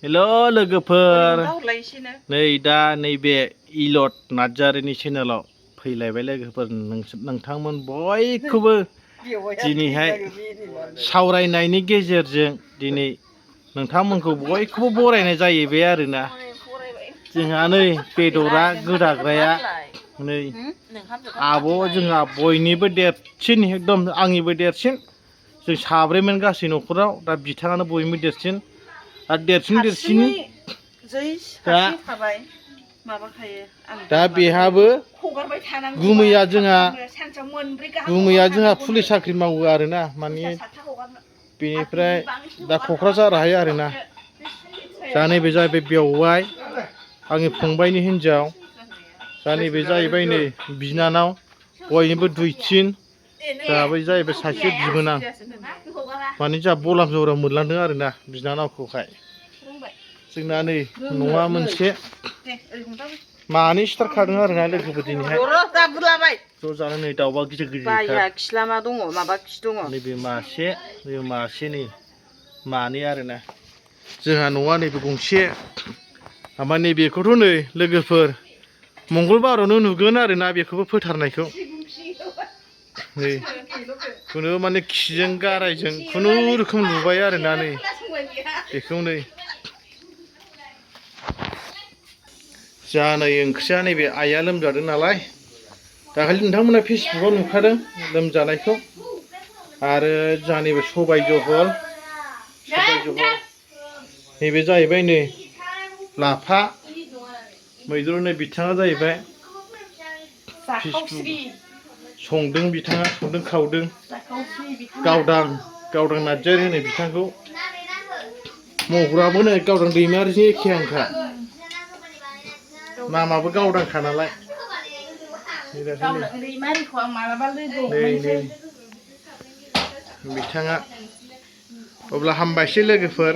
Hello लोगोफोर नै दा नैबे इलट नार्जारिनि चेनेलाव फैलायबाय लोगोफोर नोंथांमोन बयखौबो दिनैहाय सावरायनायनि गेजेरजों दिनै नोंथांमोनखौ बयखौबो बरायनाय जाहैबाय आरोना जोंहा नै बेदरा गोदाग्राया नै आब' जोंहा बयनिबो देरसिन एकदम आंनिबो देरसिन जों साब्रैमोन गासै न'खराव दा बिथाङानो बयनिबो देरसिन आरो देरसिन दा बेहाबो गुमैया जोंहा पुलिस साख्रि मावो आरोना माने बेनिफ्राय दा क'क्राझारावहाय आरोना दा नैबे जाहैबाय बेवाइ आंनि फंबायनि हिन्जाव दा नैबे जाहैबाय नै बिनानाव बयनिबो दुइसिन जाबाय जाहैबाय सासे बिबोनां माने जोंहा बलाम जराव मोनलांदों आरोना बिनानावखौहाय जोंना नै न'आ मोनसे मानै सिथारखादों आरोना लोगोफोर दिनैहाय ज' जानो नै दाउबा गिदिर खिलामा दङ माबा खि दङ नैबे मासे नै मानै आरोना जोंहा न'आ नैबे गंसे ओमफ्राय नैबेखौथ' नै लोगोफोर मंगलबारावनो नुगोन आरोना बेखौबो फोथारनायखौ नै खुनु माने खिजों गारायजों खुनुरुखुम लुबाय आरोना नै बेखौ नै जानाय ओंख्रिया नैबे आइया लोमजादों नालाय दाखालि नोंथांमोना फेसबुकआव नुखादों लोमजानायखौ आरो जोंहा नैबे सबाय जहल नैबे जाहैबाय नै लाफा मैद्रु नै बिथाङा जाहैबाय संदों बिथाङा संदों खावदों गावदां नार्जारि होनो बिथांखौ महराबो नै गावदां दैमारिजों एखेहांखा नामाबो गावदांखा नालाय बिथाङा अब्ला हामबायसै लोगोफोर।